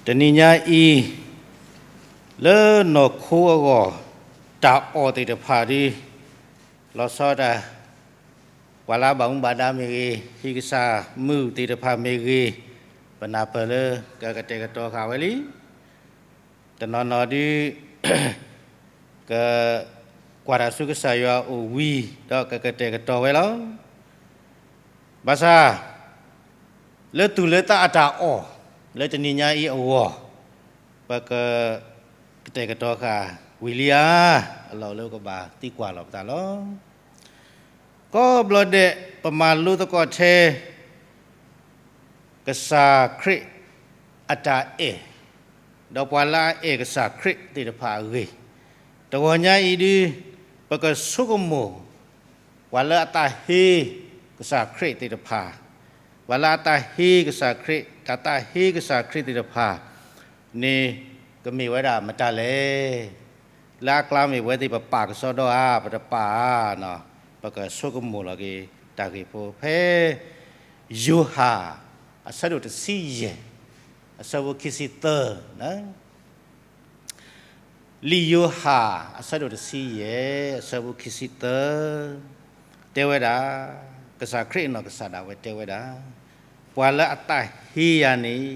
တနံၤညါအံၤ လၢနီၢ်ခိအဂီၢ် တၢ်အီၣ်သ့ၣ်တဖၣ်ဒီး လီၤဆီဒၣ်တၢ် ပှၤလၢအဘၣ်မူဘၣ်ဒါမ့ၢ်ဂ့ၤ, ဟံၣ်ကစၢ်မုၣ်သ့ၣ်တဖၣ်မ့ၢ်ဂ့ၤ, ပနၢ်ပၢၢ်လၢကကတဲာ်ကတီၤဃာ်ဝဲလံ. တနီၤနီၤဒုး ကကွၢ်တၢ်ဆူကစၢ်ယွၤအအိၣ်ဝံၤ ဒီးကကတဲာ်ကတီၤဝဲလီၤ. ဘၣ်ဆၣ် လၢသူၣ်လၢသးအတၢ်အီၣ် လၢတနံၤညါအံၤအဂီၢ် ပကကတဲာ်ကတီၤဃာ်ဝံၤလံဧါ. အလီၢ်အိၣ်လၢပကဘၣ်သံကွၢ်လီၤပသးလီၤ. ကိးဘျီဒဲး ပမၤလိသကိးထဲ ကစၢ်ခရံာ်အတၢ်အဲၣ်, ဒီးပှၤလၢအအဲၣ်ကစၢ်ခရံာ်သ့ၣ်တဖၣ်အဂ့ၢ်, တဂီၤညါအံၤဒုး ပကဆိကမိၣ် ပှၤလၢအသးဟ့ကစၢ်ခရံာ်သ့ၣ်တဖၣ်, ပှၤလၢအသးဟ့ကစၢ်ခရံာ်, တၢ်သးဟ့ကစၢ်ခရံာ်သ့ၣ်တဖၣ်န့ၣ် ကမ့ၢ်ဝဲဒၣ်မတၤလဲၣ်. လၢအကျါမ့ၢ်ပဝဲသ့ၣ်ပပာ်ကစီဒီဧါ, ပတပာ်ဧါ, ပကဆိကမိၣ်လီၤက့ၤတၢ်ဂ့ၢ်ဖိ ဖဲယိၤဟၣ် အဆၢဒိၣ်တဆံယဲၢ် အဆၢဖိခံဆံသၢ လံာ်ယိၤဟၣ် အဆၢဒိၣ်တဆံယဲၢ် အဆၢဖိခံဆံသၢ တဲဝဲဒၣ်, ကစၢ်ခရံာ်အနီၢ်ကစၢ်ဒၣ်ဝဲတဲဝဲဒၣ်, ပှၤလၢအသးဟ့ယၤန့ၣ်,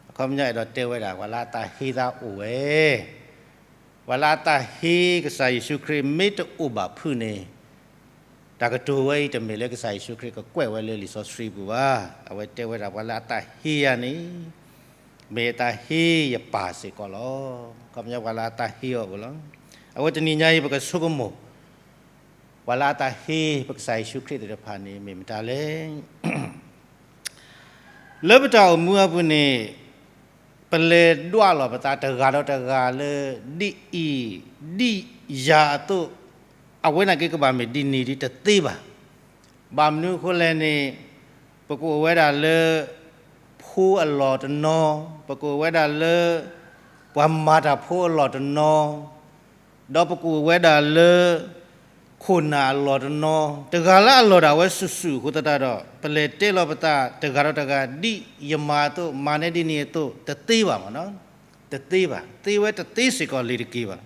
အခီပညီအဲၣ်ဒိးတဲဝဲဒၣ် ပှၤလၢအသးဟ့သးအိၣ်ဝဲ, ပှၤလၢအသးဟ့ကစၢ်ယ့ၣ်ၡူးခရံာ်မ့ၢ်တအိၣ်ဘၣ်ဖုးန့ၣ် တၢ်ကတိၤဝဲအံၤတမ့ၢ်လၢကစၢ်ယ့ၣ်ၡူးခရံာ်ကကွဲးဝဲလၢလံာ်စီဆှံပူၤဘၣ်. အဝဲတဲဝဲဒၣ် ပှၤလၢအသးဟ့ယၤန့ၣ် မ့ၢ်အသးဟ့ယပၢ်စ့ၢ်ကီးလီၤ. အခီပညီပှၤလၢအသးဟ့အီၤအိၣ်လီၤ. အဝဲတနံၤညါအံၤ ပကဆိကမိၣ် ပှၤလၢအသးဟ့ပကစၢ်ယ့ၣ်ၡူးခရံာ်သ့ၣ်တဖၣ်န့ၣ် မ့ၢ်မတၤလဲၣ်. လၢပတၢ်အိၣ်မူအပူၤန့ၣ် ပလဲၤဒွးလီၤပသးတဂၤဒီးတဂၤလၢ ဒ်အံၤ ဒ်ယၤအသိး, အဝဲန့ၣ်က့ၤကဘၣ်မ့ၢ်ဒ်န့ၣ်ဒ်တသ့ဘၣ်. ဘၣ်မနုၤအဃိလဲၣ်န့ၣ်, ပကအိၣ်ဝဲဒၣ်လၢ ဖိအလီၢ်တနီၤ, ပကအိၣ်ဝဲဒၣ်လၢ ပှၤမၤတၢ်ဖိအလီၢ်တနီၤ, ဒီးပကအိၣ်ဝဲဒၣ်လၢ ခိၣ်နၢ်အလီၢ်တနီၤ, တဂၤလၢအလီၢ်ဒၣ်ဝဲစုာ်စုာ်အဃိသတးဒီး ပလဲၤတဲလီၤပသးတဂၤဒီးတဂၤ ဒ်ယမၤအသိး မၤန့ၢ်ဒ်န့ၣ်အသိး တသ့ဘၣ်မ့ၢ်နီၤ, တသ့ဘၣ်, သ့ဝဲတသ့စ့ၢ်ကီးလံၤတက့ၢ်ဘၣ်.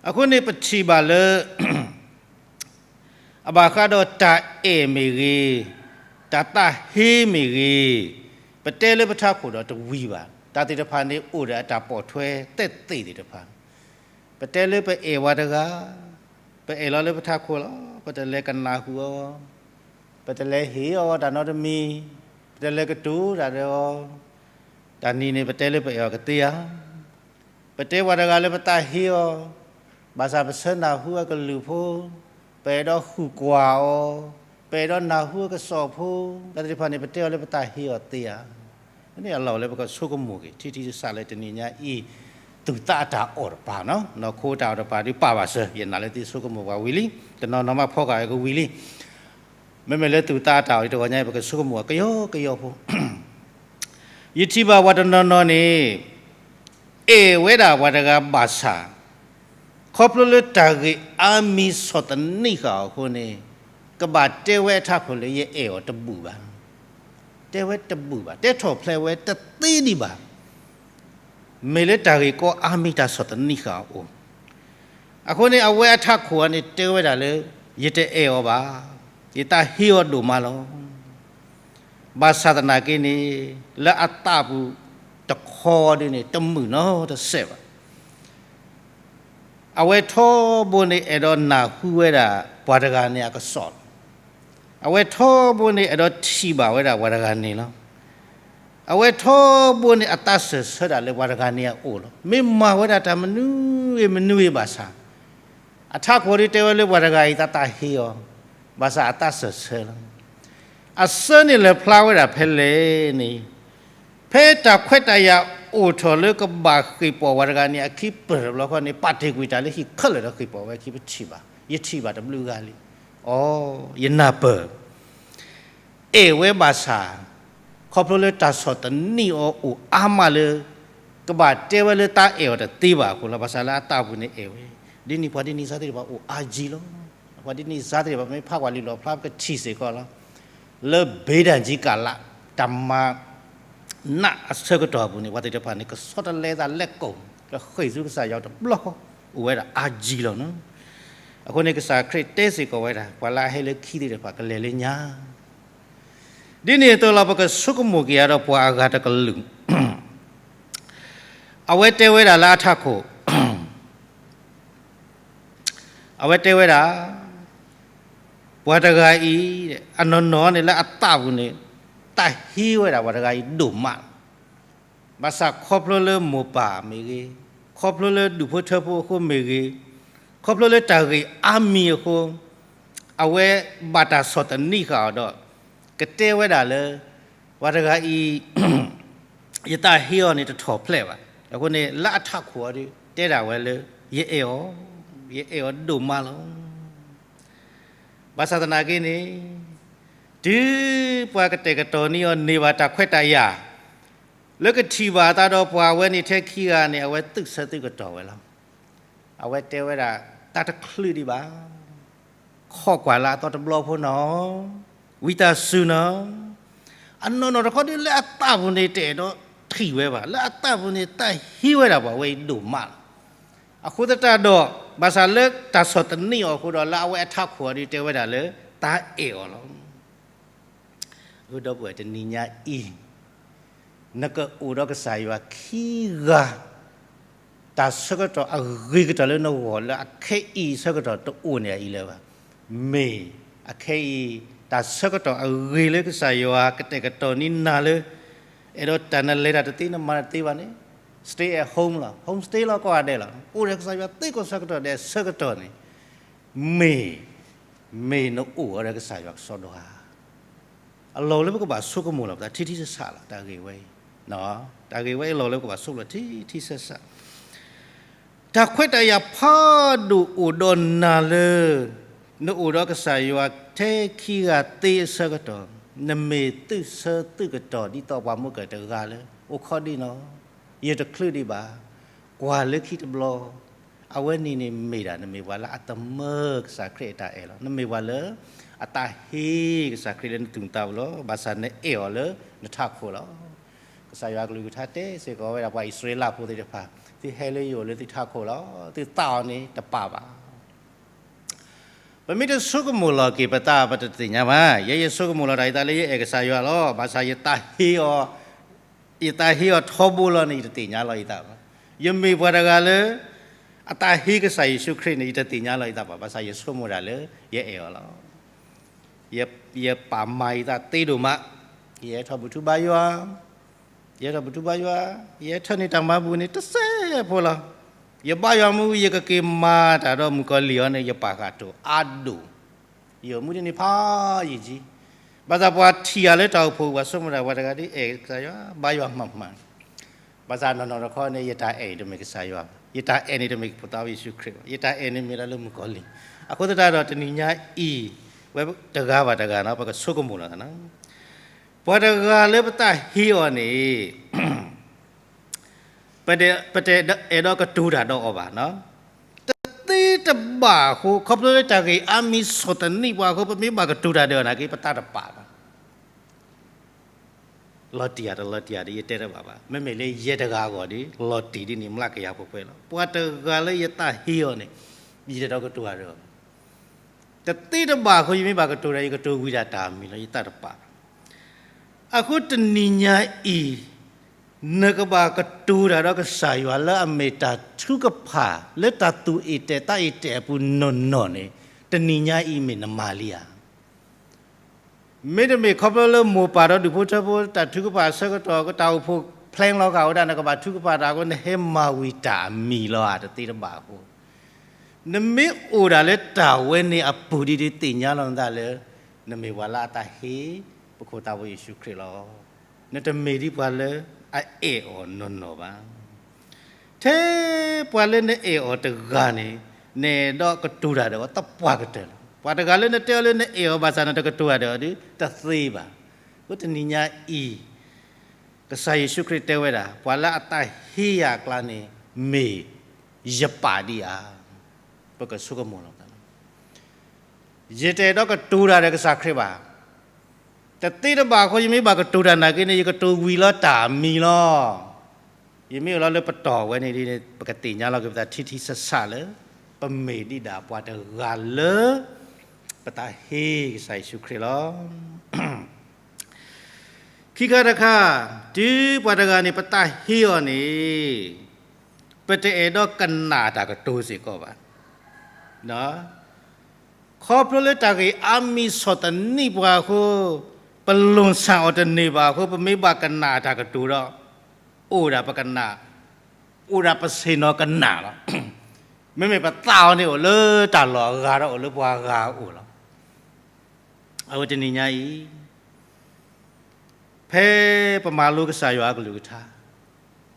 အဃိန့ၣ်ပထံၣ်ဘၣ်လၢ အဘၣ်ဃးဒီးတၢ်အဲၣ်မ့ၢ်ဂ့ၤ, တၢ်သးဟ့မ့ၢ်ဂ့ၤ, ပတဲလၢပထးခိၣ်ဒီးတဝံၤဘၣ်. တၢ်သ့ၣ်တဖၣ်န့ၣ်အိၣ်ဒီးအတၢ်ပိာ်ထွဲသဲသ့ၣ်သ့ၣ်တဖၣ်. ပတဲလၢပအဲၣ်ဝဲတဂၤ, ပအဲၣ်လီၤလၢပထးခိၣ်လီၤ, ပတလဲၤကနၣ်ဃုာ်အီၤ, ပတလဲၤဟ့ၣ်အီၤတၢ်နီတမံၤ, ပတလဲၤကတိၤတၢ်ဒီးအီၤ, တၢ်နံၤန့ၣ် ပတဲလၢပအဲၣ်အီၤကသ့ဧါ. ပတဲပှၤတဂၤလၢပသးဟ့အီၤ, ဘၣ်ဆၣ်ပဆၢနၢ်ဟူအကလုၢ်ဖိ, ပအဲၣ်ဒိးဃုကွၢ်အီၤ, ပအဲၣ်ဒိးနၢ်ဟူအကစီၣ်ဖိ, တၢ်သ့ၣ်တဖၣ်န့ၣ် ပတဲအီၤလၢပသးဟ့အီၤသ့ဧါ. အန့ၣ်အလီၢ်အိၣ်လၢပကဆိကမိၣ်က့ၤ ထံထံဆးဆးလၢတနံၤညါအံၤ, သူၣ်သးအတၢ်အီၣ်တပၤနီၤ, နီၢ်ခိတၢ်အီၣ်တပၤဒုးပာ်ဘၣ်စၢၤ, ယနာ်လၢသုဆိကမိၣ်ပှၤဝံၤလံ, တနီၤနီၤမးဖီကၤအကဝံၤလံ. မ့မ့ၢ်လၢသူၣ်သးအတၢ်အီၣ်အံၤတဂီၤညါအံၤ ပကဆိကမိၣ်အီၤကယီကယီဖိ ယထံၣ်ဘၣ်ပှၤတနီၤနီၤန့ၣ် အဲၣ်ဝဲဒၣ်ပှၤတဂၤဘၣ်ဆၣ်, ခီဖျိလၢတၢ်ဂ့ၢ်အါမံၤဆီၣ်သနံးဃာ်အီၤအဃိန့ၣ်, ကဘၣ်တဲဝဲအထးခိၣ်လၢယအဲၣ်အီၤတဘူၣ်ဘၣ်. တဲဝဲတဘူၣ်ဘၣ်, တဲထီၣ်ဖျဲးဝဲတသ့ဒံးဘၣ်. မ့ၢ်လၢတၢ်ဂ့ၢ်ကီအါမံၤတၢ်ဆီၣ်သနံးဃာ်အီၤအိၣ် အဃိန့ၣ် အဝဲအထးခိၣ်အံၤန့ၣ် တဲဝဲဒၣ်လၢ ယတအဲၣ်အီၤဘၣ်, ယသးဟ့အီၤဒိၣ်မးလီၤ. ဘၣ်ဆၣ်သနာ်က့န့ၣ် လၢအသးပူၤတခီဒ်န့ၣ် တမုာ်နီတစဲးဘၣ်. အဝဲထီဘိန့ၣ် အဲၣ်ဒိးနၢ်ဟူဝဲဒၣ် ပှၤတဂၤန့ၣ်အကစီၣ်လီၤ. အဝဲထီဘိန့ၣ် အဲၣ်ဒိးထံၣ်ဘၣ်ဝဲဒၣ်ပှၤတဂၤန့ၣ်လီၤ. အဝဲထီဘိန့ၣ် အသးစၢၢ်ဆၢဒၣ်လၢပှၤတဂၤန့ၣ်အအိၣ်လီၤ. မ့ၢ်မၤဝဲဒၣ်တၢ်မနုၤဂ့ၤမနုၤဂ့ၤဘၣ်ဆၣ်, အထးခိၣ်ဒုးတဲဝဲလၢပှၤတဂၤအံၤသးသးဟ့အီၤ, ဘၣ်ဆၣ်အသးစၢၢ်ဆၢလီၤ. အဆၢန့ၣ်လဲၤဖျါဝဲဒၣ်ဖဲလဲၣ်န့ၣ်, ဖဲတၢ်ခွဲးတၢ်ယာ်အိၣ်ထီၣ်လၢကဘၣ်ဃ့ၢ်ပီၣ်ဝဲတဂၤန့ၣ် အခံပၢၢ်တဘျီဃီန့ၣ် ပာ်တ့ၢ်ကွံာ်တၢ်လၢဟံၣ်ခဲလၢာ်ဒီးဃ့ၢ်ပီၣ်ဝဲအခံပထံၣ်ဘၣ်, ယထံၣ်ဘၣ်တဘျုးဂၤလံ. အိ, ယနၢ်ပၢၢ် အဲၣ်ဝဲဘၣ်ဆၣ်, ခီဖျိလၢတၢ်ဆီၣ်သနံးအီၤအိၣ်အါမးလၢ ကဘၣ်တဲဝဲလၢသးအဲၣ်အီၤတသ့ဘၣ်အဃိလီၤ. ဘၣ်ဆၣ်လၢအသးပူၤန့ၣ်အဲၣ်ဝဲ, ဒ်န့ၣ်ပှၤဒ်န့ၣ်စါသ့ၣ်တဖၣ်အိၣ်အါကံလီၤ. ပှၤဒ်န့ၣ်စါသ့ၣ်တဖၣ် မ့ၢ်ဖးကွၢ်လံာ်လီၣ်ဖျါပကထံၣ်စ့ၢ်ကီးလီၤ. လၢဘ့ဒၣ်ကံကၣ်လး တၢ်မၤ နးအဆၢကတီၢ်အပူၤန့ၣ် ပှၤသ့ၣ်တဖၣ်န့ၣ် ကဆီတလဲသးလဲကိာ် ကဃ့ၢ်ဆူကစၢ်ယွၤတဘျီဃီ အိၣ်ဝဲဒၣ်အါကံလီၤနီၤ. အဃိန့ၣ် ကစၢ်ခရံာ်တဲစ့ၢ်ကီးဝဲဒၣ် ပှၤလၢအဟဲလၢခံသ့ၣ်တဖၣ်ကလဲၤလၢညါ ဒ်န့ၣ်အသိးလီၤ ပကဆိကမိၣ်က့ၤအဒီးပှၤအဂၤတကလုာ် အဝဲတဲဝဲဒၣ်လၢအထးခိၣ် အဝဲတဲဝဲဒၣ် ပှၤတဂၤအံၤ အနီၢ်နီၢ်န့ၣ်လၢအသးပူၤန့ၣ် တၢ်ဟ့ဝဲဒၣ်ပှၤတဂၤအံၤဒိၣ်မးလီၤ. ဘၣ်ဆၣ်ခီဖျိလၢမိၢ်ပၢ်မ့ၢ်ဂ့ၤ, ခီဖျိလၢဒူၣ်ဖိထၢဖိအဃိမ့ၢ်ဂ့ၤ, ခီဖျိလၢတၢ်ဂ့ၢ်အါမံၤအဃိ အဝဲဘၣ်တၢ်ဆီၣ်သနံးဃာ်အီၤဒီး ကတဲဝဲဒၣ်လၢ ပှၤတဂၤအံၤ ယတၢ်ဟ့အီၤန့ၣ်တထီၣ်ဖျဲးဘၣ်. အဃိန့ၣ် လၢအထးခိၣ်အီၤဒီး တဲဒၣ်ဝဲလၢ ယအဲၣ်အီၤ, ယအဲၣ်အီၤဒိၣ်မးလီၤ. ဘၣ်ဆၣ်သနာ်က့န့ၣ် တုၤပှၤကတဲာ်ကတီၤန့ၢ်အီၤန့ၢ်ဘၣ်တၢ်ခွဲးတၢ်ယာ် လၢကထံၣ်ဘၣ်အသးဒီးပှၤဝဲန့ၣ်ထဲခံဂၤန့ၣ် အဝဲသုးဆၢသုးကတီၢ်ဝဲလီၤ. အဝဲတဲဝဲဒၣ် တၢ်တချုးဒံးဘၣ် ခိးကွၢ်လၢအသီတဘျီဖိနီၤ, ဝံသးစူၤနီၤ. အနီၢ်နီၢ်တခီဒ်လၢအသးပူၤန့ၣ်တအဲၣ်ဒိးထံၣ်ဝဲဘၣ်, လၢအသးပူၤန့ၣ်တၢ်ဟ့ဝဲဒၣ်ပှၤဝဲအံၤဒိၣ်မးလီၤ. အဃိသတးဒီး ဘၣ်ဆၣ်လၢတၢ်ဆီၣ်သနံးအီၤအဃိဒီး လၢအဝဲအထးခိၣ်အီၤဒီးတဲဝဲဒၣ်လၢ တၢ်အဲၣ်အီၤလီၤ. အဃိဒီပုၢ်ဝဲၢ်တနံၤညါအံၤ နကအိၣ်ဒီးကစၢ်ယွၤခံဂၤ တၢ်ဆၢကတီၢ်အဂ့ၤကတၢၢ်လၢနဂီၢ်လၢအခဲအံၤဆၢကတီၢ်တအိၣ်န့ၣ်အံၤလၢၤဘၣ်. မ့ၢ်အခဲအံၤ တၢ်ဆၢကတီၢ်အဂ့ၤလၢကစၢ်ယွၤကတဲာ်ကတီၤန့ၢ်နၤလၢ အဲၣ်ဒိးတၢ်နလဲၤတၢ်တသ့နမၤတသ့ဘၣ်န့ၣ် stay at home လီၤ, home stay လီၤကိးဂၤဒဲးလီၤ. အိၣ်ဒီးကစၢ်ယွၤသ့ကိးဆၢကတီၢ်ဒဲးဆၢကတီၢ်န့ၣ် မ့ၢ် မ့ၢ်နအိၣ်ဝဲဒီးကစၢ်ယွၤကစီဒီဧါ. အလီၢ်လၢပကဘၣ်ဆိကမိၣ်လီၤပသးထံထံဆးဆးလီၤ တၢ်ဂ့ၢ်ဝဲအံၤ, တၢ်ဂ့ၢ်ဝဲအံၤအလီၢ်လၢပကဘၣ်ဆိကမိၣ်လီၤထံထံဆးဆး တၢ်ခွဲးတၢ်ယာ်ဖးဒိၣ်အိၣ်ဒီးနၤလၢ နအိၣ်ဒီးကစၢ်ယွၤထဲခံဂၤသ့အဆၢကတီၢ်, နမ့ၢ်သုးဆၢသုးကတီၢ်ဒ်သိးပှၤမုၢ်ကၢၢ်တဂၤလၢ အိၣ်ခိးဒံးနီၤ, ယတချုးဒံးဘၣ်, ကွၢ်လၢခံတဘျီ အဝဲန့ၣ်န့ၣ်မ့ၢ်ဒၣ် နမ့ၢ်ပှၤလၢအသမၢကစၢ်ခရံာ်အတၢ်အဲၣ်လီၤ. နမ့ၢ်ပှၤလၢ အတၢ်ဟ့ကစၢ်ခရံာ်လၢနသူၣ်နသးပူၤလီၤ. ဘၣ်ဆၣ်နအဲၣ်အီၤလၢနထးခိၣ်လီၤ. ကစၢ်ယွၤအကလုၢ်ကထါတဲစ့ၢ်ကီးဝဲဒၣ်ပှၤအံၣ်စရ့လးဖိသ့ၣ်တဖၣ်, သုဟဲလၢယအိၣ်လၢသုထးခိၣ်လီၤ. သုသးအီၤန့ၣ်တပာ်ဘၣ်. ပမ့ၢ်တဆိကမိၣ်လီၤက့ၤပသး ပတသ့ၣ်ညါဘၣ်. ယဲယဆိကမိၣ်လီၤတၢ်ယသးလၢယအဲၣ်ကစၢ်ယွၤလီၤ. ဘၣ်ဆၣ်ယတၢ်ဟ့အီၤ ယတၢ်ဟ့အီၤထီဘိလီၤန့ၣ် ယတသ့ၣ်ညါလီၤယသးဘၣ်. ယမ့ၢ်ပှၤတဂၤလၢ အတၢ်ဟ့ကစၢ်ယ့ၣ်ၡူးခရံာ်န့ၣ် ယတသ့ၣ်ညါလီၤယသးဘၣ်. ဘၣ်ဆၣ်ယဆိကမိၣ်ဒၣ်လၢ ယအဲၣ်အီၤလီၤ. ယပာ်မၤယသးသ့ဒိၣ်မး, ယဟဲထီၣ်ဘူၣ်ထူဘါယွၤ, ယဟဲထီၣ်ဘူၣ်ထူဘါယွၤ, ယဟဲထၢၣ်န့ၢ်တၢ်မၤဘူၣ်န့ၣ် တစဲးဖိလီၤ. ယဘါယွၤမူ ယကက့ၤမၤတၢ်ဒီးမုၣ်ကီၤလံၢ်အီၤန့ၣ် ယပာ်ဃာ်တိၢ်အါဒိၣ် ယအိၣ်မူဒ်န့ၣ်ဖးယံာ်ကံ, ဘၣ်ဆၣ်ပှၤထံၣ်ယၤလၢတၢ်အိၣ်ဖှိၣ် ပှၤဆိကမိၣ်တၢ် ပှၤတဂၤဒ်အဲၣ်ကစၢ်ယွၤ ဘါယွၤမၤမၤ, ဘၣ်ဆၣ်နီၢ်နီၢ်တခီန့ၣ် ယတၢ်အဲၣ်န့ၣ်တမ့ၢ်ကစၢ်ယွၤဘၣ်, ယတၢ်အဲၣ်န့ၣ်တမ့ၢ်ကဖိသၣ်ဝဲယ့ၣ်ၡူးခရံာ်ဘၣ်, ယတၢ်အဲၣ်န့ၣ်မ့ၢ်ဒၣ်လၢမုၣ်ကီၤလံၢ်, အဃိသတးဒီးတနံၤညါအံၤ ဝဲတဂၤဘၣ်တဂၤနီၤ ပကဆိကမိၣ်လီၤသးနီၤ, ပှၤတဂၤလၢပတၢ်ဟ့အီၤန့ၣ် ပတအဲၣ်ဒိးကတိၤတၢ်ဒီးအီၤဘၣ်နီၤ, တသ့တဘၣ်အဃိ ခီဖျိလၢတၢ်ဂ့ၢ်အါမံၤဆီၣ်သနံးပှၤအဃိ ပမ့ၢ်ဘၣ်ကတိၤတၢ်ဒီးအီၤနာ်က့ ပသးတပာ်ဘၣ်. လီၤတံၢ်ဧါတလီၤတံၢ်ဧါဒီး ယတဲတဘၣ်ဘၣ်. မ့မ့ၢ်လၢယဲတဂၤအဂီၢ်ဒီး လီၤတံၢ်ဒ်န့ၣ် မျးကယၤပှဲၤပှဲၤလီၤ. ပှၤတဂၤလၢယတၢ်ဟ့အီၤန့ၣ် ယတအဲၣ်ဒိးကတိၤတၢ်ဒီးအီၤဘၣ်. တသ့တဘၣ်အဃိ ယမ့ၢ်ဘၣ်ကတိၤတၢ် ယကတိၤဝံၤဒၣ်တၢ်အမံၤလီၤ, ယသးတပာ်ဘၣ်. အဃိတနံၤညါအံၤ နကဘၣ်ကတိၤတၢ်ဒီးကစၢ်ယွၤလၢအမ့ၢ်တၢ်ထုကဖၣ် လၢတၢ်သူၣ်အ့ၣ်တဲာ်သးအ့ၣ်တဲာ်အပူၤနီၢ်နီၢ်န့ၣ် တနံၤညါအံၤမ့ၢ်နမၤလံဧါ. မ့တမ့ၢ်ခီဖျိလၢမိၢ်ပၢ်ဒီးဒူၣ်ဖိထၢဖိ တၢ်ထုကဖၣ်အဆၢကတီၢ် တၢ်အိၣ်ဖှိၣ် plan လီၤဂာ်ဝဲဒၣ် နကဘၣ်ထုကဖၣ်တၢ်အဃိ နဟဲမၤဝံၤတၢ်အမံၤလီၤဧါ တသ့တဘၣ်အဃိ နမ့ၢ်အိၣ်ဒၣ်လၢတၢ်ဝဲန့ၣ်အပူၤဒ်ဒ်သ့ၣ်ညါလီၤနသးလၢ နမ့ၢ်ပှၤလၢအတၢ်ဟ့ ပခိၣ်သးဝဲယ့ၣ်ၡူးခရံာ်လီၤ. နတမ့ၢ်ဒ်ပှၤလၢအအဲၣ်အီၤနီၢ်နီၢ်ဘၣ်. ထဲပှၤလၢနအဲၣ်အီၤတဂၤန့ၣ် နအဲၣ်ဒိးကတိၤတၢ်ဒီးအီၤသပှၢ်ကတၢၢ်လီၤ. ပှၤတဂၤလၢနတဲအီၤလၢနအဲၣ်အီၤဘၣ်ဆၣ် နတကတိၤတၢ်ဒီးအီၤဒီး တသ့ဘၣ်. အဃိတနံၤညါအံၤ ကစၢ်ယ့ၣ်ၡူးခရံာ်တဲဝဲဒၣ် ပှၤလၢအတၢ်ဟ့ယၤအကျါန့ၣ် မ့ၢ်ယပၢ်ဒံးဧါ. ပကဆိကမိၣ်လီၤ. ယတအဲၣ်ဒိးကတိၤတၢ်ဒီးကစၢ်ခရံာ်ဘၣ်. တသ့တဘၣ်အဃိ ယမ့ၢ်ဘၣ်ကတိၤတၢ်နာ်က့န့ၣ် ယကတိၤဝံၤလီၤတၢ်အမံၤလီၤ. ယမ့ၢ်အိၣ်လီၤလၢပတီၢ်ဝဲန့ၣ်ဒ်န့ၣ် ပကသ့ၣ်ညါလီၤက့ၤပသးထံထံဆးဆးလၢ ပမ့ၢ်ဒံးဒၣ်ပှၤတဂၤလၢ ပသးဟ့ကစၢ်ယ့ၣ်ၡူးခရံာ်လီၤ. ခံခါတခါ, တုၤပှၤတဂၤန့ၣ် ပသးဟ့အီၤန့ၣ် ပတအဲၣ်ဒိးကနၣ်တၢ်ကတိၤစ့ၢ်ကီးဘၣ်. ခီဖျိလၢတၢ်ဂ့ၢ်အါမံၤဆီၣ်သနံးပှၤအဃိ, ပလိၣ်ဆၣ်အီၤတန့ၢ်ဘၣ်အဃိ, ပမ့ၢ်ဘၣ်ကနၣ်တၢ်ကတိၤဒီး, အိၣ်ဒၣ်ပကနၣ်, အိၣ်ဒၣ်ပဆ့ၣ်နီၤကနၣ်လီၤ. မ့မ့ၢ်ပသးအီၤန့ၣ်အိၣ်လၢတၢ်လီၢ်အဂၤဒီးအိၣ်လၢပှၤဂၤအအိၣ်လီၤ. အဝဲတနံၤညါအံၤ ဖဲပမၤလိကစၢ်ယွၤအကလုၢ်ကထါ,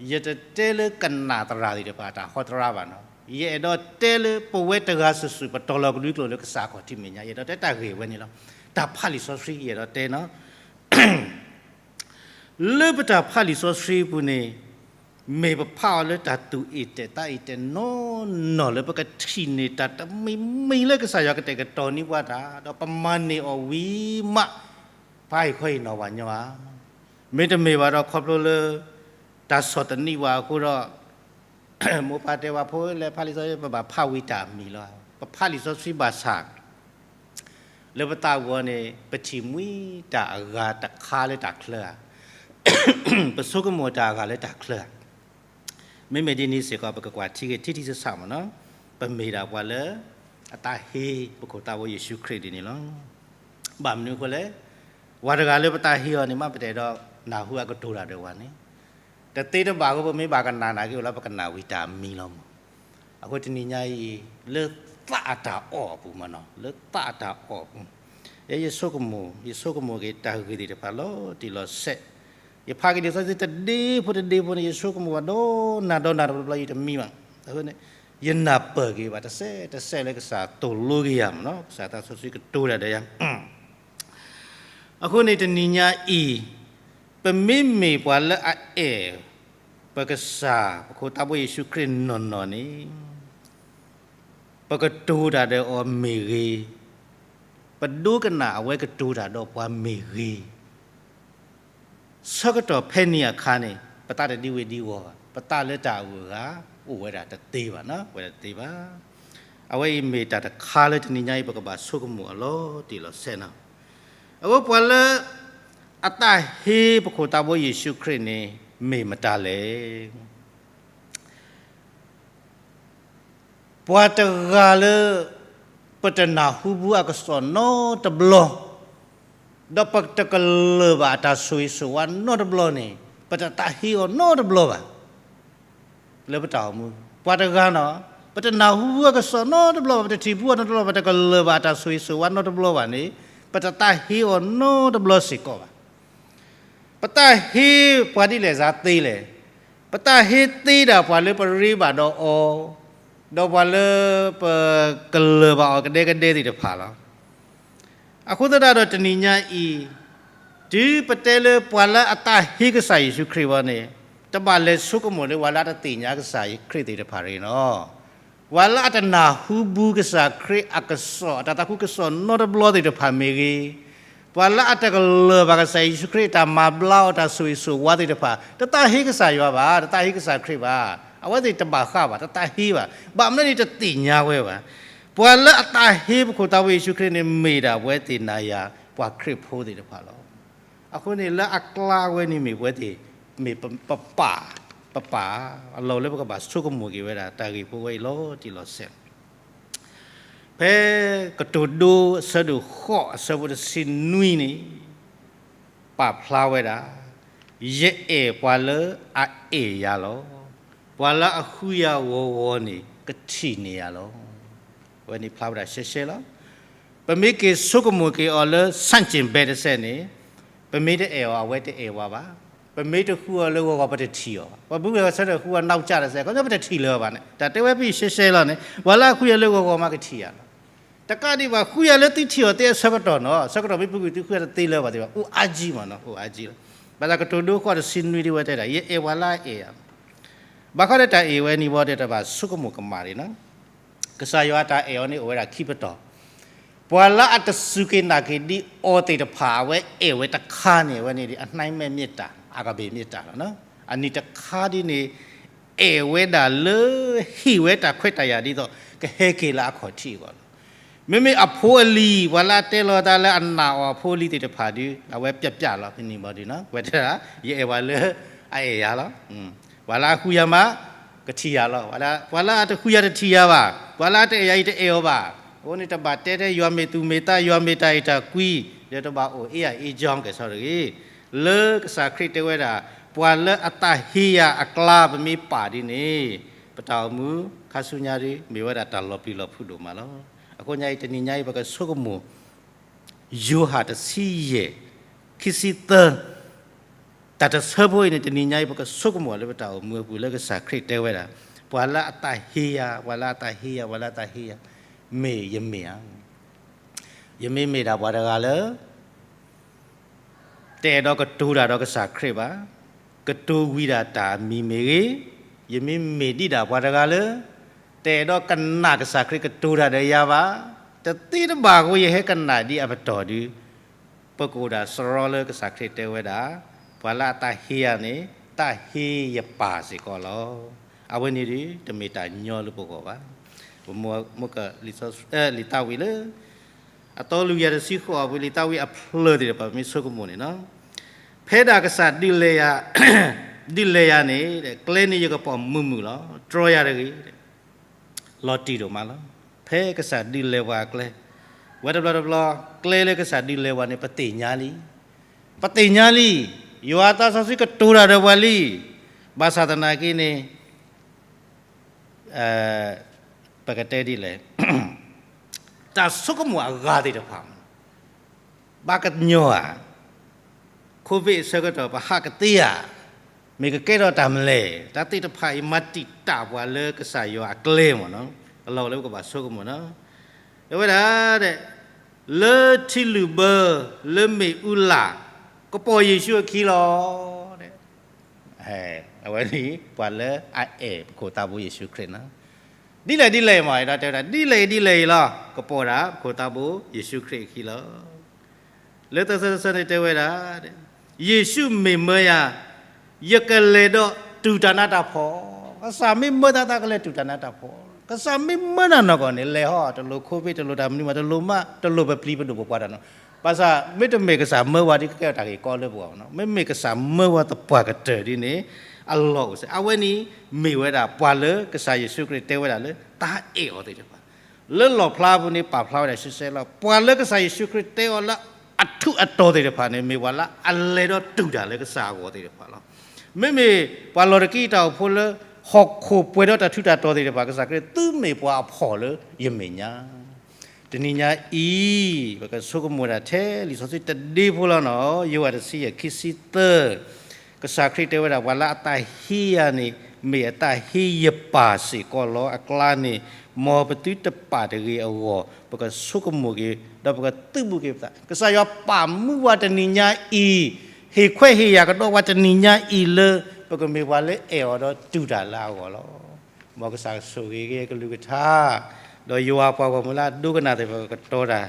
ယတတဲလၢကနၣ်သရၣ်သ့ၣ်တဖၣ်အတၢ်ဟီတရါဘၣ်နီၤ. ယအဲၣ်ဒိးတဲလၢပဝဲတဂၤစုာ်စုာ် ပတီၢ်လီၤကဒွံကျိာ်လၢကစၢ်ခီၣ်ထံးမဲာ်ညါ, ယအဲၣ်ဒိးတဲတၢ်ဂ့ၢ်ဝဲန့ၣ်လီၤ. တၢ်ဖးလံာ်စီဆှံ ယအဲၣ်ဒိးတဲနီၤ. လၢပတၢ်ဖးလံာ်စီဆှံအပူၤန့ၣ်, မ့ၢ်ပဖးအီၤလၢတၢ်သူၣ်အ့ၣ်တဲာ်သးအ့ၣ်တဲာ်နီၢ်နီၢ်လၢပကထံၣ်န့ၢ်တၢ်တမံၤမံၤလၢကစၢ်ယွၤကတဲာ်ကတီၤန့ၢ်ပှၤတၢ်, ဒီးပမၤန့ၢ်အီၤဝံၤမး, ပဟ့ၣ်ခီဟ့ၣ်နီၤပှၤညီဧါ. မ့တမ့ၢ်ဘၣ်ဒီးခီဖျိလၢ တၢ်ဆီၣ်သနံးပှၤအဃိဒီး မိၢ်ပၢ်တဲဝဲဖိလၢဖးလံာ်စီဆှံ ပဘၣ်ဖးဝံၤတၢ်အမံၤလီၤ. ပဖးလံာ်စီဆှံဘၣ်ဆၣ် လၢပသးပူၤန့ၣ် ပထံၣ်မှံတၢ်အဂၤတခါလၢတၢ်ချၢဧါ, ပဆိကမိၣ်တၢ်အဂၤလၢတၢ်ချၢဧါ. မ့မ့ၢ်ဒ်န့ၣ်စ့ၢ်ကီး ပကကွၢ်ထံက့ၤထံထံဆးဆးမ့ၢ်နီၤ, ပမ့ၢ်ဒၣ်ပှၤလၢ အသးဟ့ပခိၣ်သးဖိယ့ၣ်ၡူးခရံာ်ဒ်န့ၣ်လီၤ. ဘၣ်မနုၤအဃိလဲၣ်, ပှၤတဂၤလၢပသးဟ့အီၤန့ၣ် မ့ၢ်ပတအဲၣ်ဒိးနၢ်ဟူအကတိၤတၢ်ဒီးပှၤန့ၣ်, တသ့တဘၣ်အဃိ ပမ့ၢ်ဘၣ်ကနၣ်နာ်က့အိၣ်လၢပကနၣ်ဝံၤတၢ်အမံၤလီၤမး. အဃိတနံၤညါအံၤ လၢသးအတၢ်အီၣ်အပူၤမ့ၢ်နီၤ, လၢသးအတၢ်အီၣ်အပူၤ, ယဲယဆိကမိၣ်, ယဆိကမိၣ်က့ၤတၢ်ဂ့ၢ်သ့ၣ်တဖၣ်လီၤတံၢ်လီၤဆဲး, ယဖးက့ၤလံာ်စီဆှံတဒ့ဖိတဒ့ဖိန့ၣ် ယဆိကမိၣ်ဘၣ်ဒီးနၤဒီးနၤတဘျီဘျီ ယတမံဘၣ်. အဃိန့ၣ် ယနၢ်ပၢၢ်က့ၤဘၣ် တစဲးတစဲးလၢကစၢ်သိၣ်လိက့ၤယၤမ့ၢ်နီၤ, ကစၢ်သးစီဆှံကတိၤတၢ်ဒီးယၤ အဃိန့ၣ်တနံၤညါအံၤ, ပမ့မ့ၢ်ပှၤလၢအအဲၣ်ပကစၢ် ပခိၣ်သးဖိယ့ၣ်ၡူးခရံာ်နီၢ်နီၢ်န့ၣ်, ပကတိၤတၢ်ဒီးအီၤမ့ၢ်ဂ့ၤ, ပဒိကနၣ်အဝဲကတိၤတၢ်ဒီးပှၤမ့ၢ်ဂ့ၤ ဆၢကတီၢ်ဖဲန့ၣ်အခါန့ၣ် ပသးတဒံဝ့ၤဒံဝီၤဘၣ်, ပသးလၢတၢ်အဂုၤအဂၤ အိၣ်ဝဲဒၣ်တသ့ဘၣ်နီၤ, အိၣ်ဝဲဒၣ်တသ့ဘၣ်. အဝဲအံၤမ့ၢ်တၢ်တခါလၢတနံၤညါအံၤ ပကဘၣ်ဆိကမိၣ်အီၤလီၤတံၢ်လီၤဆဲးနီၤ. အဃိပှၤလၢ အသးဟ့ပခိၣ်သးဖိယ့ၣ်ၡူးခရံာ်န့ၣ် မ့ၢ်မတၤလဲၣ်. ပှၤတဂၤလၢ ပတနၢ်ဟူဘၣ်အကစီၣ်နီတဘျီ, ဒီးပတကလၢၤဘၣ်အတၢ်ဆိၣ်ဂ့ၤဆိၣ်ဝါနီတဘျီန့ၣ် ပတသးဟ့အီၤနီတဘျီဘၣ်. လၢပတၢ်အိၣ်မူ ပှၤတဂၤနီၤ, ပတနၢ်ဟူဘၣ်အကစီၣ်နီတဘျီဘၣ်, ပတထံၣ်ဘၣ်အီၤနီတဘျီဘၣ်, ပတကလၢၤဘၣ်အတၢ်ဆိၣ်ဂ့ၤဆိၣ်ဝါနီတဘျီဘၣ်န့ၣ် ပတသးဟ့အီၤနီတဘျီစ့ၢ်ကီးဘၣ်. ပသးဟ့ပှၤဒ်လဲၣ်စ့ၢ်သ့လဲၣ်. ပသးဟ့သ့ဒၣ်ပှၤလၢပရ့ဘၣ်ဒီးအီၤ, ဒီးပှၤလၢပကလၢၤဘၣ်အီၤကဒဲကဒဲသ့ၣ်တဖၣ်လီၤ. အဃိသတးဒီးတနံၤညါအံၤ, တုၤပတဲလၢပှၤလၢအသးဟ့ကစၢ်ယ့ၣ်ၡူးခရံာ်ဘၣ်န့ၣ်, တဘၣ်လဲၤဆိကမိၣ်လၢပှၤလၢအတသ့ၣ်ညါကစၢ်ခရံာ်သ့ၣ်တဖၣ်တဂ့ၤနီၤ. ပှၤလၢအတနၢ်ဟူဘၣ်ကစၢ်ခရံာ်အကစီၣ် အတၢ်သးခုကစီၣ်နီတဘျီသ့ၣ်တဖၣ်မ့ၢ်ဂ့ၤ, ပှၤလၢအတကလၢၤဘၣ်ကစၢ်ယ့ၣ်ၡူးခရံာ်အတၢ်မၤဘျါအီၤတၢ်ဆိၣ်ဂ့ၤဆိၣ်ဝါသ့ၣ်တဖၣ် တသးဟ့ကစၢ်ယွၤဘၣ်, တသးဟ့ကစၢ်ခရံာ်ဘၣ်. အဝဲသ့ၣ်တဘၣ်ဃးဘၣ်, တသးဟ့ဘၣ်. ဘၣ်မနုၤန့ၣ်တသ့ၣ်ညါဝဲဘၣ်. ပှၤလၢအသးဟ့ပခိၣ်သးဖိယ့ၣ်ၡူးခရံာ်န့ၣ် မ့ၢ်ဒၣ်ပဝဲသ့ၣ်နၤယၤ ပှၤခရံာ်ဖိသ့ၣ်တဖၣ်လီၤ. အဃိန့ၣ်လၢအကျါဝဲန့ၣ်မ့ၢ်ပဝဲသ့ၣ်, မ့ၢ်ပပာ်, ပပာ်အလီၢ်လၢပကဘၣ်ဆိကမိၣ်က့ၤဝဲဒၣ် တၢ်ဂ့ၢ်ဖိဝဲအံၤလီၤတံၢ်လီၤဆဲး ဖဲကတိၤဒိအဆၢဒိၣ်ဃိးအဆၢဖိတဆံနွံန့ၣ်, ပာ်ဖျါဝဲဒၣ်, ယအဲၣ်ပှၤလၢအအဲၣ်ယၤလီၤ. ပှၤလၢအဃုယၤဂီၤဂီၤန့ၣ် ကထံၣ်န့ၢ်ယၤလီၤ. အဝဲန့ၣ်ဖျါဝဲဒၣ်ရှဲရှဲလီၤ. ပမ့ၢ်က့ၤဆိကမိၣ်က့ၤအီၤလၢဆန့်ကျင်ဘက်တစဲးန့ၣ်, ပမ့ၢ်တအဲၣ်အီၤ အဝဲတအဲၣ်ဝဲဘၣ်. ပမ့ၢ်တဃုအီၤလၢဂီၤဂီၤ ပတထံၣ်အီၤဘၣ်. ပှၤဘုဂဲၤဆၢထၢၣ်ဃုအီၤနီၢ်ကစၢ်တစဲး ခီပညီပတထံၣ်လၢၤဘၣ်န့ၣ် တၢ်တဲဝဲဖဲအံၤရှဲရှဲလီၤန့ၣ် ပှၤလၢအဃုယၤလၢဂီၤဂီၤမးကထံၣ်ယၤလီၤ. တကးဒံးဘၣ် ဃုယၤလၢသုထံၣ်အီၤသ့အဆၢကတီၢ်နီၤ, ဆၢကတီၢ်မ့ၢ်ပဂုာ်သုဃုယၤတသ့လၢၤဘၣ်သ့ၣ်ဘၣ်, အိၣ်အါကံမးနီၤ, အိၣ်အါကံလီၤ. ဘၣ်ဆၣ်ကတိၤဒိဃိးတဆံနွံဒ်ဝဲတဲဒၣ် ယအဲၣ်ပှၤလၢအအဲၣ်ယၤ ဘၣ်ဃးဒီးတၢ်အဲၣ်ဝဲန့ၣ်ဘၣ်ဒီး တဘၣ်ဆိကမိၣ်ကမၣ်ဒံးနီၤ. ကစၢ်ယွၤအတၢ်အဲၣ်အီၤန့ၣ်အိၣ်ဝဲဒၣ်ခံပတီၢ်. ပှၤလၢအတစူၢ်က့ၤနာ်က့ၤဒံးအီၤသ့ၣ်တဖၣ် အဝဲအဲၣ်ဝဲတခါန့ၣ် အဝဲန့ၣ်ဒ်အနှိုင်းမဲမ့ၢ်တၢ် အကဘ့ၣ်မ့ၢ်တၢ်လီၤ. အနံၤတခါဒ်န့ၣ် အဲၣ်ဝဲဒၣ်လၢ ဟ့ၣ်ဝဲတၢ်ခွဲးတၢ်ယာ်ဒ်သိး ကဟဲက့ၤလၢအခီၣ်ထံးအဂီၢ်လီၤ. မ့မ့ၢ်အဖိအလံၤ ပှၤလၢအတဲလီၤတၢ်လၢအနာ်အီၤအဖိအလံၤသ့ၣ်တဖၣ်ဒီး အဝဲပျးပျးလီၤ ဖဲန့ၣ်ဘၣ်ဒ်န့ၣ် ဝဲတဲဒၣ် ယအဲၣ်ပှၤလၢ အအဲၣ်ယၤလီၤ. ပှၤလၢအဃုယၤမး ကထံၣ်ယၤလီၤ. ပှၤလၢအတဃုယၤတထံၣ်ယၤဘၣ်. ပှၤလၢအတအဲၣ်ယၤအံၤတအဲၣ်အီၤဘၣ်. အဃိန့ၣ်တဘၣ်တဲထဲယွၤမ့ၢ်သူၣ်မ့ၢ်သး ယွၤမ့ၢ်တၢ်အဲၣ်တၢ်ကွံ ဒီးတဘၣ်အိၣ်အ့ၣ်ယၤအ့ၣ်ကၠီကဲၣ်ဆိးတဂ့ၤ. လၢကစၢ်ခရံာ်တဲဝဲဒၣ် ပှၤလၢအတၢ်ဟ့ယၤအကျါ ပမ့ၢ်ပာ်ဒ်န့ၣ် ပတၢ်အိၣ်မူခါဆူညါဒီး မ့ၢ်ဝဲဒၣ်တၢ်လီၤပျံၤလီၤဖုးဒိၣ်မးလီၤ. အဃိညါအံၤ တနံၤညါအံၤ ပကဆိကမိၣ် ယိၤဟၣ်တဆံယဲၢ် ခံဆံသၢ တၢ်တဆၢဖိအံၤန့ၣ် တနံၤညါအံၤ ပကဆိကမိၣ်လၢပတၢ်အိၣ်မူအပူၤ လၢကစၢ်ခရံာ်တဲဝဲဒၣ် ပှၤလၢအတၢ်ဟ့ယၤ, ပှၤလၢအတၢ်ဟ့ယၤ, ပှၤလၢအတၢ်ဟ့ယၤ, မ့ၢ်ယမ့ၢ်ဧါ. ယမ့ၢ်မ့ၢ်ဒၣ်ပှၤတဂၤလၢ တအဲၣ်ဒိးကတိၤတၢ်ဒီးကစၢ်ခရံာ်ဘၣ်, ကတိၤဝံၤဒၣ်တၢ်အမံၤမ့ၢ်ဂ့ၤ, ယမ့ၢ်မ့ၢ်ဒံးဒၣ်ပှၤတဂၤလၢ တအဲၣ်ဒိးကနၣ်ကစၢ်ခရံာ်ကတိၤတၢ်ဒီးယၤဘၣ်, တသ့တဘၣ်အဃိ ယဟဲကနၣ်ဒ်အပတီၢ်ဒီး ပကအိၣ်ဒၣ်စရီလၢကစၢ်ခရံာ်တဲဝဲဒၣ်, ပှၤလၢအတၢ်ဟ့ယၤန့ၣ် တၢ်ဟ့ယပၢ်စ့ၢ်ကီးလီၤ. အဝဲန့ၣ်ဒီး တမ့ၢ်တၢ်ညီလၢပဂီၢ်ဘၣ်. ပမိၢ်က လံာ်သးဝံၣ်လၢ အသီလူၤယၤတဆံဃိးအပူၤ လံာ်သးဝံၣ်အဖျၢၣ်သ့ၣ်တဖၣ် ပမ့ၢ်ဆိကမိၣ်န့ၣ်လီၤ. ဖဲဒၣ်ကစၢ်ဒုးလဲၤယၤ, ဒုးလဲၤယၤန့ၣ် ကျဲန့ၣ်ယကပိာ်မုာ်မုာ်လီၤ. တြီယၤတဂ့ၤ လီၤတံၢ်ဒိၣ်မးလီၤ. ဖဲကစၢ်ဒုးလဲၤပှၤအကျဲ, ဝဲတဘျီတဘျီ ကျဲလၢကစၢ်ဒုးလဲၤပှၤန့ၣ် ပသ့ၣ်ညါလံ, ပသ့ၣ်ညါလံ, ယွၤအသးစီဆှံကတိၤတၢ်ဒီးပှၤလံ. ဘၣ်ဆၣ်သနာ်က့န့ၣ် ပကတဲဒ်လဲၣ်, တၢ်ဆိကမိၣ်အဂၤသ့ၣ်တဖၣ် ဘၣ်ကညီဧါ, Covid အဆၢကတီၢ် ပဟးကသ့ဧါ, မ့ၢ်ကကဲထီၣ်တၢ်မနုၤလဲၣ်, တၢ်သ့ၣ်တဖၣ်အံၤ မၤတံာ်တာ်ပှၤလၢကစၢ်ယွၤအကျဲမ့ၢ်နီၤ, အလီၢ်လၢပကဘၣ်ဆိကမိၣ်နီၤ, တဲဝဲဒၣ်, လၢထံလုၣ်ဘၢ လၢမ့ၣ်အူလၣ် ကပိာ်ယ့ၣ်ၡူးအခံလီၤ. အဝဲန့ၣ် ပှၤလၢအအဲၣ်ပခိၣ်သးဘိယ့ၣ်ၡူးခရံာ်နီၤ, ဒ်လဲၣ်ဒ်လဲၣ်မ့ၢ် အဲၣ်ဒိးတဲဝဲဒၣ် ဒ်လဲၣ်ဒ်လဲၣ်အံၤလီၤ ကပိာ်ဒၣ်ပခိၣ်သးဘိယ့ၣ်ၡူးခရံာ်အခံလီၤ. လၢသၢဆၢတဆၢန့ၣ်တဲဝဲဒၣ်, ယ့ၣ်ၡူးမ့ၢ်မၢယၤ, ယကလဲၤဒီးတူၢ်တၢ်နးတၢ်ဖှီၣ်, ကစၢ်မ့ၢ်မၢသးသးကလဲၤတူၢ်တၢ်နးတၢ်ဖှီၣ်, ကစၢ်မ့ၢ်မၢနၤနီၢ်ကီၢ်န့ၣ် လဲၤဟီ တလိၣ် Covid တလိၣ်တၢ်မနုၤမး တလိၣ်မး တလိၣ်ပပျံၤပဒိၣ်ပပှၢ်တၢ်နီၤ, ဘၣ်ဆၣ်မ့တမ့ၢ်ကစၢ်မၢဝဲဒ်ကကဲထီၣ်တၢ်ဂ့ၢ်ကီလၢပဂီၢ်နီၤ, မ့မ့ၢ်ကစၢ်မၢဝဲသပှၢ်ကတၢၢ်ဒ်န့ၣ် အလီၢ်အိၣ်စဲး, အဝဲန့ၣ်မ့ၢ်ဝဲဒၣ်ပှၤလၢကစၢ်ယ့ၣ်ၡူးခရံာ်တဲဝဲဒၣ်လၢတၢ်အဲၣ်အီၤသ့ၣ်တဖၣ်, လၢလီၣ်ဖျါပူၤန့ၣ် ပာ်ဖျါဝဲဒၣ်ရှဲရှဲလီၤ. ပှၤလၢကစၢ်ယ့ၣ်ၡူးခရံာ်တဲအီၤလၢအထူးအတီၤသ့ၣ်တဖၣ်န့ၣ် မ့ၢ်ပှၤလၢအလဲၤဒီးတူၢ်တၢ်လၢကစၢ်အဂီၢ်သ့ၣ်တဖၣ်လီၤ. မ့မ့ၢ်ပှၤလီၢ်တက့ၢ်တၢ်အိၣ်ဖှိၣ်လၢ ဟီၣ်ခိၣ်ပှဲၤဒီးတၢ်ထူးတၢ်တီၤသ့ၣ်တဖၣ် ကစၢ်ခရံာ်သုမ့ၢ်ပှၤအဖှီၣ်လၢယမဲာ်ညါ တနံၤညါအံၤ ပကဆိကမိၣ်ဒၣ်ထဲလံာ်စီဆှံတဒ့ဖိလီၤနီၤ, ယိၤဟၣ်တဆံယဲၢ် ခံဆံသၢ, ကစၢ်ခရံာ်တဲဝဲဒၣ် ပှၤလၢအတၢ်ဟ့ယၤန့ၣ် မ့ၢ်အတၢ်ဟ့ယပၢ်စ့ၢ်ကီးလီၤ. အကျါန့ၣ် မ်ပသုတပာ်တဂ့ၤအဂီၢ် ပကဆိကမိၣ်က့ၤ ဒီးပကသုးဘူးက့ၤပသး, ကစၢ်ယွၤပာ်မူပှၤတနံၤညါအံၤ, ဟ့ၣ်ခွဲးဟ့ၣ်ယာ်ကဒီးပှၤတနံၤညါအံၤလၢ ပကမ့ၢ်ပှၤလၢအဲၣ်အီၤဒီးတူၢ်တၢ်လၢအဂီၢ်လီၤ. မ်ကစၢ်ကဆိၣ်ဂ့ၤက့ၤကလုၢ်ကထါ, ဒီးယွၤပှၤဂီၢ်မုၢ်လၢအဒိကနၣ်သ့ၣ်တဖၣ်ကကတီၤတၢ်,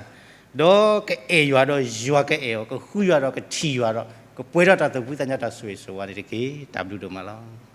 ဒီးကအဲၣ်ယွၤဒီးယွၤကအဲၣ်အီၤ, ကဃုယွၤဒီးကထံၣ်ယွၤဒီး ကပှဲၤထီၣ်တၢ်သူၣ်ဖှံသးညီတၢ်ဆိၣ်ဂ့ၤဆိၣ်ဝါန့ၣ်တက့ၢ်. တၢ်ဘျုးဒိၣ်မးလီၤ.